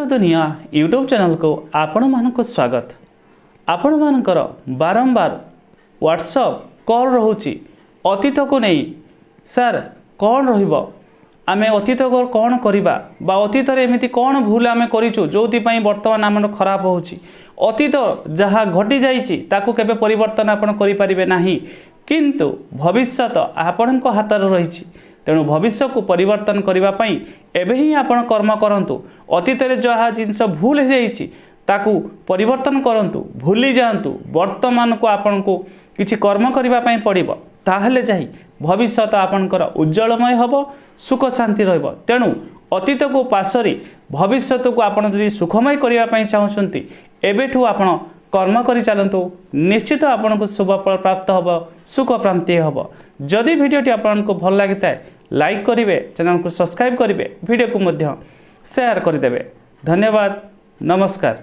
ଦୁନିଆ ୟୁଟ୍ୟୁବ୍ ଚ୍ୟାନେଲକୁ ଆପଣମାନଙ୍କୁ ସ୍ୱାଗତ। ଆପଣମାନଙ୍କର ବାରମ୍ବାର ହ୍ୱାଟ୍ସଅପ୍ କଲ୍ ରହୁଛି ଅତୀତକୁ ନେଇ। ସାର୍, କ'ଣ ରହିବ, ଆମେ ଅତୀତକୁ କ'ଣ କରିବା ବା ଅତୀତରେ ଏମିତି କ'ଣ ଭୁଲ ଆମେ କରିଛୁ ଯେଉଁଥିପାଇଁ ବର୍ତ୍ତମାନ ଆମର ଖରାପ ହେଉଛି? ଅତୀତ ଯାହା ଘଟିଯାଇଛି, ତାକୁ କେବେ ପରିବର୍ତ୍ତନ ଆପଣ କରିପାରିବେ ନାହିଁ। କିନ୍ତୁ ଭବିଷ୍ୟତ ଆପଣଙ୍କ ହାତରେ ରହିଛି। ତେଣୁ ଭବିଷ୍ୟତକୁ ପରିବର୍ତ୍ତନ କରିବା ପାଇଁ ଏବେ ହିଁ ଆପଣ କର୍ମ କରନ୍ତୁ। ଅତୀତରେ ଯାହା ଜିନିଷ ଭୁଲ ହେଇଯାଇଛି, ତାକୁ ପରିବର୍ତ୍ତନ କରନ୍ତୁ, ଭୁଲି ଯାଆନ୍ତୁ। ବର୍ତ୍ତମାନକୁ ଆପଣଙ୍କୁ କିଛି କର୍ମ କରିବା ପାଇଁ ପଡ଼ିବ, ତାହେଲେ ଯାଇ ଭବିଷ୍ୟତ ଆପଣଙ୍କର ଉଜ୍ଜଳମୟ ହେବ, ସୁଖ ଶାନ୍ତି ରହିବ। ତେଣୁ ଅତୀତକୁ ପାସୋରି ଭବିଷ୍ୟତକୁ ଆପଣ ଯଦି ସୁଖମୟ କରିବା ପାଇଁ ଚାହୁଁଛନ୍ତି, ଏବେଠୁ ଆପଣ କର୍ମ କରି ଚାଲନ୍ତୁ। ନିଶ୍ଚିତ ଆପଣଙ୍କୁ ଶୁଭ ଫଳ ପ୍ରାପ୍ତ ହେବ, ସୁଖ ପ୍ରାପ୍ତି ହେବ। ଯଦି ଭିଡ଼ିଓଟି ଆପଣଙ୍କୁ ଭଲ ଲାଗିଥାଏ, ଲାଇକ୍ କରିବେ, ଚ୍ୟାନେଲକୁ ସବସ୍କ୍ରାଇବ୍ କରିବେ, ଭିଡ଼ିଓକୁ ମଧ୍ୟ ସେୟାର କରିଦେବେ। ଧନ୍ୟବାଦ, ନମସ୍କାର।